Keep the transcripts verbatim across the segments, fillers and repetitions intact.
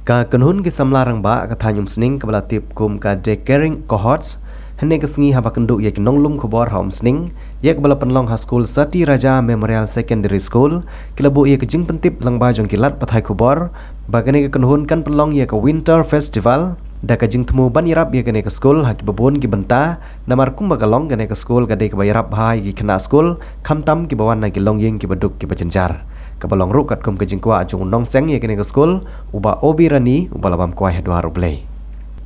Ka kynhun ki samla rangbah ka thaiñ Umsning kaba la tip kum ka The Caring Cohorts, hynne ka sngi haba kynduh ïa ki nonglum khubor ha Umsning ïa kaba la pynlong ha skul Sati Raja Memorial Secondary School, ki la buh ïa ka jingpyntip lyngba jong ki lad pathai khubor ba kane ka kynhun kan pynlong ïa ka Winter Festival da ka jingthmu ban ïarap ïa kane ka skul ha kiba bun ki bynta, namar kumba ka long kane ka skul ka dei kaba ïarap bha ïa ki khynnah skul, khamtam kiba wan na ki longïing kiba duk kiba jynjar. Kaba long ruh katkum ka jingkwah jong u nongseng ïa kane ka skul, u Bah Obi Rani, uba la bam kwai ha dwar U Blei.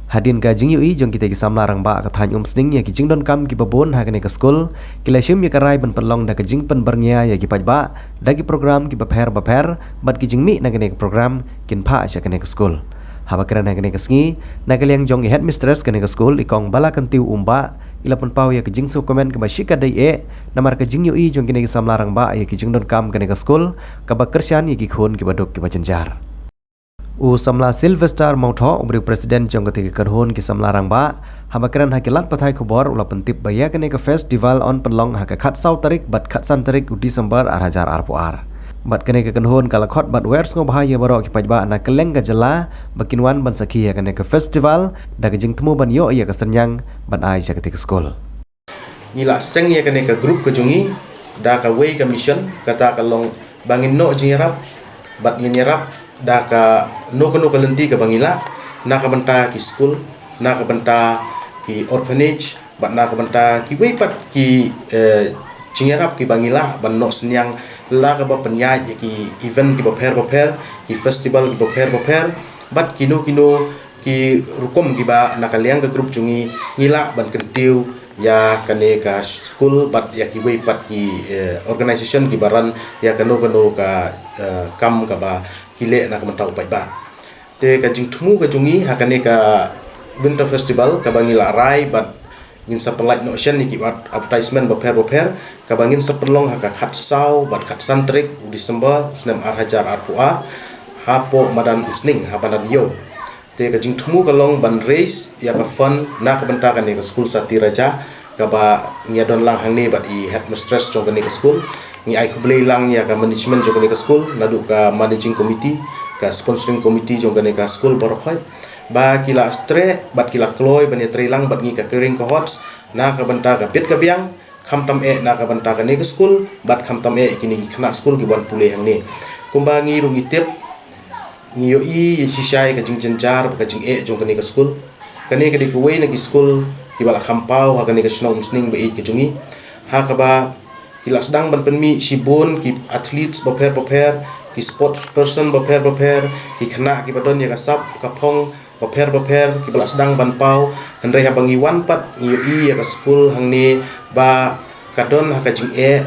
Hadien ka jingïohi jong kita ki samla rangbah ka thaiñ Umsning ïa ki jingdonkam kiba bun ha kane ka skul, ki la shim ïa ka rai ban pynlong da ka jingpynbyrngia ïa ki paidbah da ki program kiba pher bapher, bad ki jingmih na kane ka program kin phah sha kane ka skul. Haba kren ha kane ka sngi, na ka liang jong i headmistress kane ka skul, i Kong Balakyntiew Umbah, i la pynpaw ïa ka jingsngewkmen kaba shikatdei eh namar ka jingïohi jong kine ki samla rangbah ïa ki jingdonkam kane ka skul, kaba kyrshan ïa ki khun kiba duk kiba jynjar. U samla Sylvester Mawthoh, uba dei u president jong kata ka kynhun ki samla rangbah, haba kren ha ki lad pathai khubor, u la pyntip ba ïa kane ka festival yn pynlong ha ka khatsaw tarik bad khatsan tarik u December ar hajar arphew ar. Bad kane ka kynhun ka la khot bad wer sngewbha ïa baroh ki paidbah na kylleng ka jylla ba kin wan ban sakhi ïa kane ka festival da ka jingthmu ban ïoh ïa ka synñiang ban ai sha kata ka skul. Ngi la seng ïa kane ka group ka jong ngi da kawei ka mission, kata ka long ba ngin noh jingïarap bad ngin ïarap da kano kano ka lynti kaba ngi lah, na ka bynta ki skul, na ka bynta ki orphanage, bad na ka bynta kiwei pat ki, eh, jingïarap kiba ngi lah ban noh synñiang, la kaba pynïaid ïa ki event kiba pher bapher, ki festival kiba pher bapher, bad kino kino ki rukom kiba na ka liang ka group jong ngi ngi lah ban kyntiew ïa kane ka skul bad ïa kiwei pat ki, eh, organisation kiba run ïa kano kano ka, eh, kam kaba ki leh na ka bynta u paidbah. Te ka jingthmu ka jong ngi ha kane ka Winter Festival kaba ngi la rai bad ngin sa pynlait noh shen ïa ki advertisement bapher bapher, kaba ngin sa pynlong ha ka khatsaw bad khatsan tarik u December u snem ar hajar arphew ar, hapoh madan Umsning ha Madan Ïew. Te ka jingthmu ka long ban raise ïa ka fund na ka bynta kane ka skul Sati Raja, kaba ngi ïa don lang hangne bad i headmistress jong kane ka skul. Ngi ai khublei lang ïa ka management jong kane ka skul, naduh ka managing committee, ka sponsoring committee jong kane ka skul baroh khoit, ba ki la treh bad ki la kloi ban ïa trei lang bad ngi ka Caring Cohorts na ka bynta ka bit ka biang, khamtam eh na ka bynta kane ka skul bad khamtam eh kine ki khynnah skul ki wan pule hangne. Kumba ngi ruh ngi tip, ngi ïohi shisha ïa ka jingjynjar bad ka jingeh jong kane ka skul. Kane ka dei kawei na ki skul kiba la kham paw ha kane ka shnong Umsning ba ïeit ka jong ngi, ha kaba ki la sdang ban pynmih shibun ki athletes bapher bapher, ki sports person bapher bapher, ki khynnah kiba don ïa ka sap ka phong bapher bapher kiba la sdang ban paw. Hynrei haba ngi wan pat ngi ïohi ïa ka skul hangne ba ka don ha ka jingeh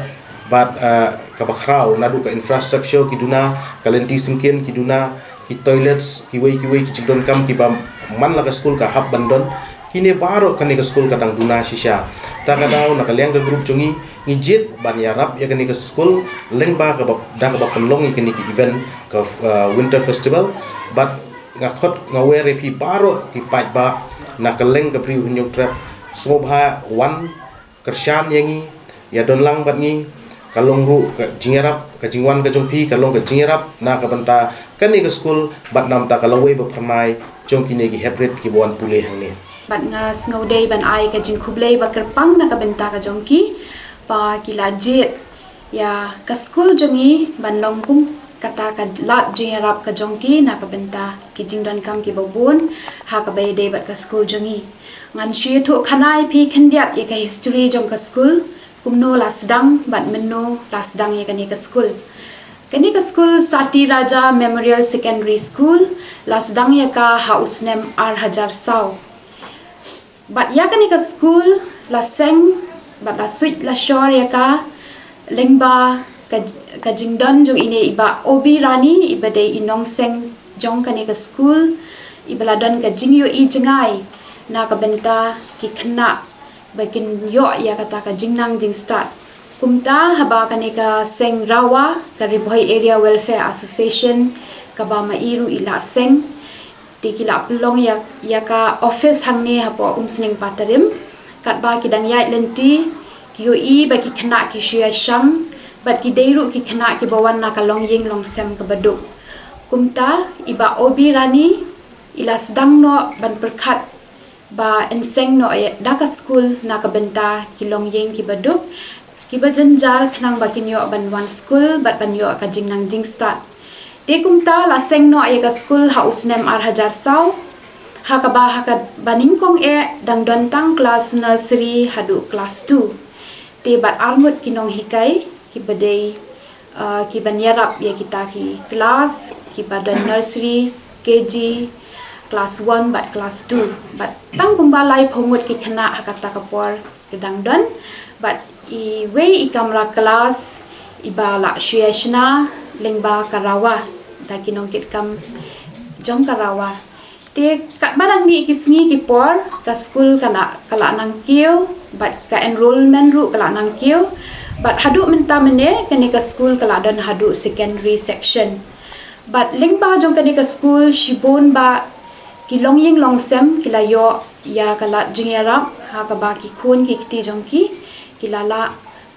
bad, ah, kaba khraw, naduh ka infrastructure ki duna, ka lynti syngkien ki duna, ki toilets, kiwei kiwei ki jingdonkam kiba man la ka skul ka hap ban don. Kine baroh kane ka skul ka dang duna shisha. Ta ka daw na ka liang ka group jong ngi, ngi jied ban ïarap ïa kane ka skul lyngba kaba, da kaba pynlong ïa kine ki event ka, ah, Winter Festival. Bad nga khot nga wer ïa phi baroh ki paidbah na kylleng ka Bri u Hynñiewtrep, sngewbha wan kyrshan ïa ngi, ïa don lang bad ngi. Ka long ruh ka jingïarap, ka jingwan ka jong phi ka long ka jingïarap na ka bynta kane ka skul bad namar ka lawei ba phyrnai jong kine ki heprit kiba wan pule hangne. Bad nga sngewdei ban ai ka jingkhublei ba kyrpang na ka bynta ka jong ki, ba ki la jied ïa ka skul jong ngi ban long kum kata ka lad jingïarap ka jong ki na ka bynta ki jingdonkam kiba bun ha kaba ïadei bad ka skul jong ngi. Ngan shu ïathuh khana ïa phi khyndiat ïa ka history jong ka skul, kumno la sdang bad mynno la sdang ïa kane ka skul. Kane ka skul Sati Raja Memorial Secondary School la sdang ïa ka ha u snem ar hajar saw. Bad ïa kane ka skul la seng bad la suit la shor ïa ka lyngba ka, ka jingdon jong ine i Bah Obi Rani, iba dei i nongseng jong kane ka skul, iba la don ka jingïohi jngai na ka bynta ki khynnah ba kin ïoh ïa kata ka jingnang jingstad. Kumta haba kane ka seng RAWA, ka Ri Bhoi Area Welfare Association, kaba ma i ruh i la seng, te ki la pynlong ïa, ïa ka office hangne hapoh Umsning Patarim, katba ki dang ïaid lynti, ki ïohi ba ki khynnah ki shu ïashang, bad ki dei ruh ki khynnah kiba wan na ka longïing longsem kaba duk. Kumta i Bah Obi Rani i la sdang noh ban pyrkhat ba yn seng noh ïa da ka skul na ka bynta ki longïing kiba duk, kiba jynjar khnang ba kin ïoh ban wan skul bad ban ïoh ka jingnang jingstad. Te kumta la seng noh ïa ka skul ha u snem ar hajar saw, ha kaba ha kaba nyngkong eh dang don tang klas nursery haduh klas two. Te bad arngut ki nonghikai kiba dei, uh, kiban ïarap ïa kita ki klas kiba don nursery, K G, klas one bad klas two. Bad tang kumba laiphew ngut ki khynnah ha kata ka por ki dang don. Bad iwei i kamra klas iba la shu ïashna lyngba ka rawa da ki nongkitkam jong ka rawa. Te katba dang mih ki sngi ki por, ka skul ka la, ka la nang kiew, bad ka enrollment ruh ka la nang kiew, bad haduh mynta mynne kane ka skul ka la don haduh secondary section. Bad lyngba jong kane ka skul shibun bah ki longïing longsem ki la ïoh ïa ka lad jingïarap ha kaba ki khun ki kti jong ki ki la lah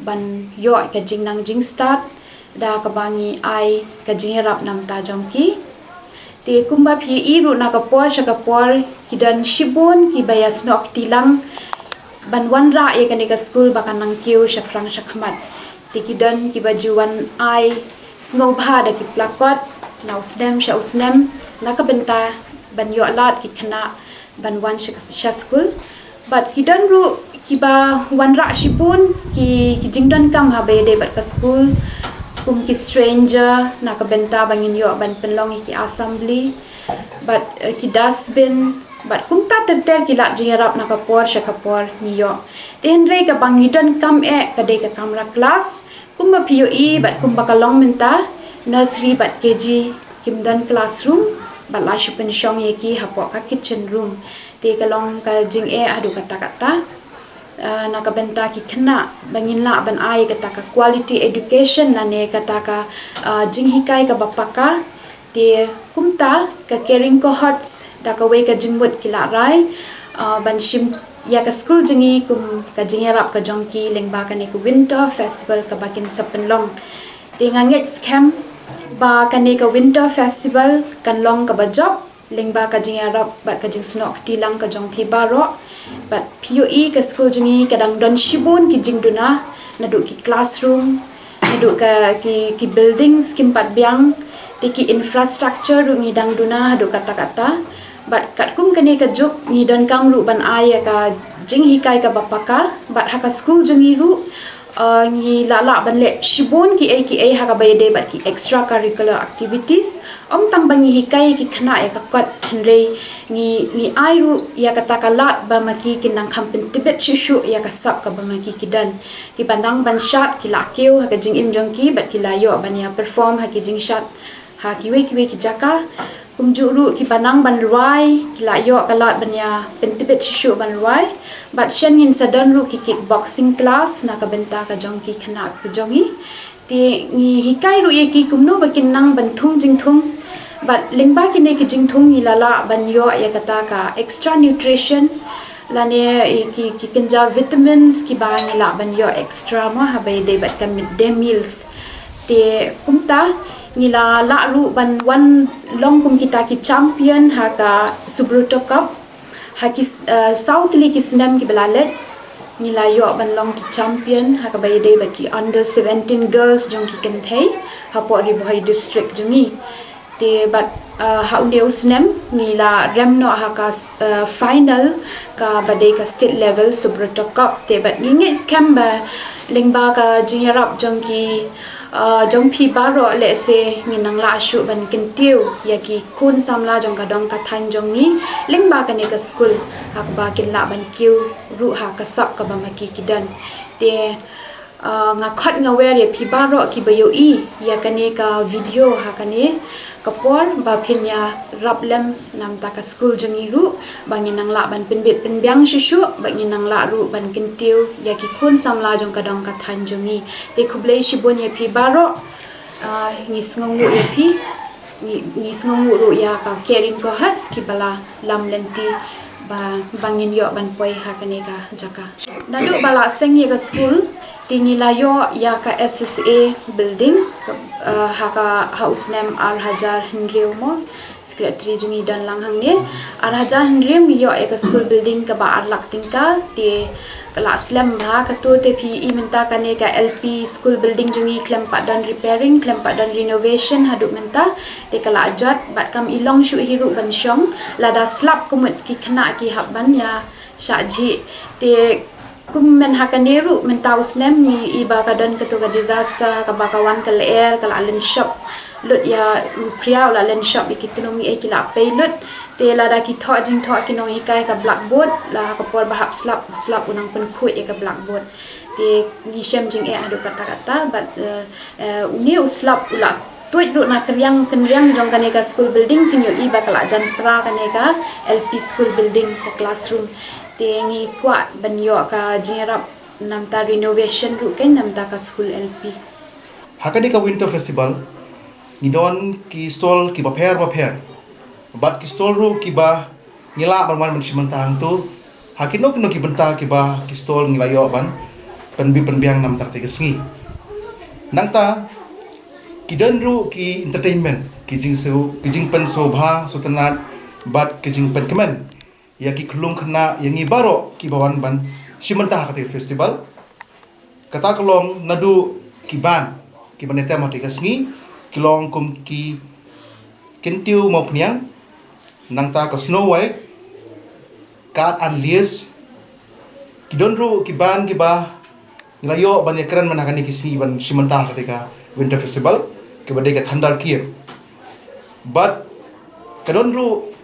ban ïoh ka jingnang jingstad da kaba ngi ai ka jingïarap na bynta jong ki. Te kumba phi ïohi ruh na ka por sha ka por ki don shibun kiba ïasnoh kti lang ban wanrah ïa kane ka skul ba kan nang kiew shaphrang shakhmat. Te ki don kiba ju wan ai sngewbha da ki placard na u snem sha u snem na ka bynta ban ïoh lad ki khynnah ban wan sha, sha skul. Bad ki don ruh kiba wanrah shibun ki, ki jingdonkam haba ïadei bad ka skul, kum ki stranger na ka bynta ba ngin ïoh ban pynlong ïa ki assembly, bad, eh, ki dustbin, bad kumta ter ter ki lad jingïarap na ka por sha ka por ngi ïoh. Te hynrei kaba ngi donkam eh ka dei ka kamra klas, kumba phi ïohi bad kumba ka long mynta, nursery bad K G kim don classroom, bad la shu pynshong ïa ki hapoh ka kitchen room. Te ka long ka jingeh haduh katta katta, ah, na ka bynta ki khynnah ba ngin lah ban ai kata ka quality education lane kata ka, ah, jinghikai kaba paka. Te kumta ka Caring Cohorts da kawei ka jingmut ki la rai, ah, ban shim ïa ka skul jong ngi kum ka jingïarap ka jong ki lyngba kane ka Winter Festival kaba kin sa pynlong. Te nga ngeit skhem ba kane ka Winter Festival kan long kaba jop lyngba ka jingïarap bad ka jingsnoh kti lang ka jong phi baroh. Bad phi ïohi ka skul jong ngi ka dang don shibun ki jingduna, naduh ki classroom, naduh ka ki, ki buildings kim pat biang, te ki infrastructure ruh ngi dang duna haduh katta katta. Bad katkum kane ka juk ngi donkam ruh ban ai ïa ka jinghikai kaba paka, bad ha ka skul jong ngi ruh, uh, ngi la lah ban leh shibun kiei kiei ha kaba ïadei bad ki extracurricular activities. Ym tang ba ngi hikai ki khynnah ïa ka kot, hynrei ngi, ngi ai ruh ïa kata ka lad ba ma ki kin nang kham pyntbit shuh shuh ïa ka sap kaba ma ki ki don. Kiba nang ban shad ki la kiew ha ka jingim jong ki bad ki la ïoh ban ïa perform ha ki jingshad ha kiwei kiwei ki jaka. Kumjuh ruh kiba nang ban rwai ki la ïoh ka lad ban ïa pyntbit shuh shuh ban rwai. Bad shen ngin sa don ruh ki kickboxing class na ka bynta ka jong ki khynnah ka jong ngi. Te ngi hikai ruh ïa ki kumno ba kin nang ban thung jingthung. Bad lyngba kine ki jingthung ngi la lah ban ïoh ïa kata ka extra nutrition lane ïa ki, ki kynja vitamins kiba ngi lah ban ïoh extra mo haba ïadei bad ka midday meals. Te kumta ngi la lah ruh ban wan long kum kita ki champion ha ka Subroto Cup. Ha ki s-, eh, saw tylli ki snem kiba la leit ngi la ïoh ban long ki champion ha kaba ïadei bad ki under seventeen girls jong ki kynthei hapoh Ri Bhoi District jong ngi. Te bad, eh, ha une u snem ngi la rem noh ha ka s-, eh, final kaba dei ka state level Subroto Cup. Te bad ngi ngeit skhem ba lyngba ka jingïarap jong ki, ah, jong phi baroh lehse ngin nang lah shuh ban kyntiew ïa ki khun samla jong ka dong ka thaiñ jong ngi lyngba kane ka skul ha kaba kin lah ban kiew ruh ha ka sap kaba ma ki ki don. Te, ah, nga khot nga wer ïa phi baroh kiba ïohi ïa kane ka video ha kane ka por ba phin ïarap lem na bynta ka skul jong ngi ruh ba ngin nang lah ban pynbit pynbiang shuh shuh ba ngin nang lah ruh ban kyntiew ïa ki khun samla jong ka dong ka thaiñ jong ngi. Te khublei shibun ïa phi baroh, ah, ngi sngewnguh ïa phi, ngi, ngi sngewnguh ruh ïa ka Caring Cohorts kiba la lam lynti ba, ba ngin ïoh ban poi ha kane ka jaka. Naduh ba la seng ïa ka skul te ngi la ïoh ïa ka S S A building, ka, Uh, ha ka ha u snem ar hajar hynriew mo, secretary jong ngi don lang hangne. Ar hajar hynriew ngi ïoh ïa ka school building kaba ar lak tyngka, te ka la slem bha kato. Te phi i mynta kane ka L P school building jong ngi khlem pat don repairing, khlem pat don renovation haduh mynta. Te ka la jot bad kam i long shuh hi ruh ban shong, lada slap kumut ki khynnah ki hap ban ïa shah jhieh. Te kum mynta ha kane ruh mynta u snem ngi i ba ka don kato ka disaster, ha kaba ka wan ka lyer, ka la len shop lut ïa u phria, u la len shop ïa ki tnum, ïa ki la pei lut. Te lada ki thoh jingthoh ki nonghikai ha ka blackboard, la ha ka por ba hap slap, slap u nang pynkhuid ïa ka blackboard. Te ngi shem jingeh haduh katta katta, bad, eh, eh, une u slap u la tuid ruh na ka riang, ka riang jong kane ka school building. Phin ïohi ba ka la jan pra kane ka L P school building, ka classroom. Te ngi kwah ban ïoh ka jingïarap namta renovation ruh, kan namta ka school L P. Ha kane ka Winter Festival ngi don ki stall kiba pher ba pher, bad ki stall ruh kiba ngi lah ban wan ban shim bynta hangto. Ha kino kino ki bynta kiba ki stall ngi la ïoh ban pynbi pynbiang namta katei ka sngi. Nangta ki don ruh ki entertainment, ki jingsu, ki jingpynsngewbha sngewtynnat bad ki jingpynkmen ïa ki khyllung khynnah, ïa ngi baroh kiba wan ban shim bynta ha katei ka festival. Kata ka long naduh ki band kiba ïatem ha katei ka sngi, ki long kum ki Kyntiew Mawphniang, nangta ka Snow White, Kat and Lies. Ki don ruh ki band kiba ngi la ïoh ban ïakren mynta ha kane ka sngi ban shim bynta ha katei ka Winter Festival, kaba dei ka Thunder Cave. Bad ka don ruh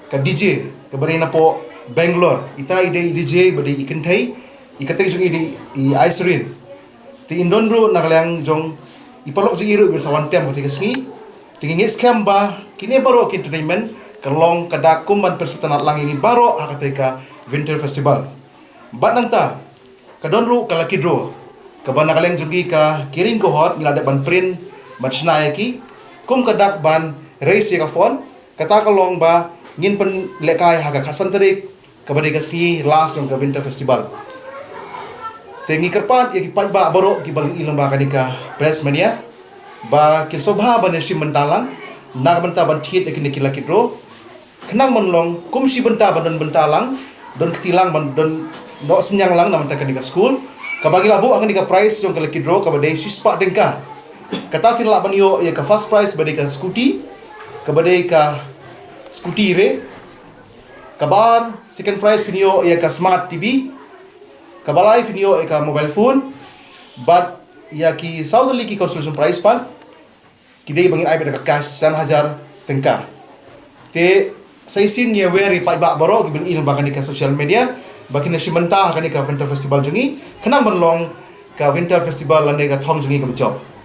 ka D J kaba dei napoh Bangalore. Ita i dei i D J ba dei i kynthei, i kyrteng jong i dei i Icerin. Te in don ruh na ka liang jong i paralok jong i ruh ban sa wan tem ha katei ka sngi. Te ngi ngeit skhem ba kine baroh ki entertainment ka long ka dak kum ban pynsngewtynnat lang ïa ngi baroh ha katei ka Winter Festival. Bad nangta ka don ruh ka lucky draw kaba na ka liang jong ngi ka Caring Cohort ngi la dep ban print ban shna ïa ki kum ka dak ban raise ïa ka fund. Kata ka long ba ngin pynlehkai ha ka khatsan tarik, kaba dei ka sngi last jong ka Winter Festival. Te ngi kyrpad ïa ki paidbah baroh kiba lyngba kane ka press media ba kin sngewbha ban ïashim bynta lang na ka bynta ban thied ïa kine ki lucky draw. Khnang ban long kum shi bynta ban don bynta lang, don kti lang, ban don noh synñiang lang na bynta kane ka school. Kaba ngi la buh ha kane ka prize jong ka lucky draw kaba dei shispah tyngka. Kata phin lah ban ïoh ïa ka first prize ba dei ka scooty, kaba dei ka scooty re. Kaba ar, second prize phin ïoh ïa ka smart T V. Kaba lai phin ïoh ïa ka mobile phone. Bad ïa ki saw tylli ki consolation prize pat ki dei ba ngin ai beit da ka cash san hajar tyngka. Te sa shisien ngi wer ïa i paidbah baroh kiba lyngba kane ka social media ba kin ïashim bynta ha kane ka Winter Festival jong ngi, khnang ban long ka Winter Festival lane ka thong jong ngi kaba jop.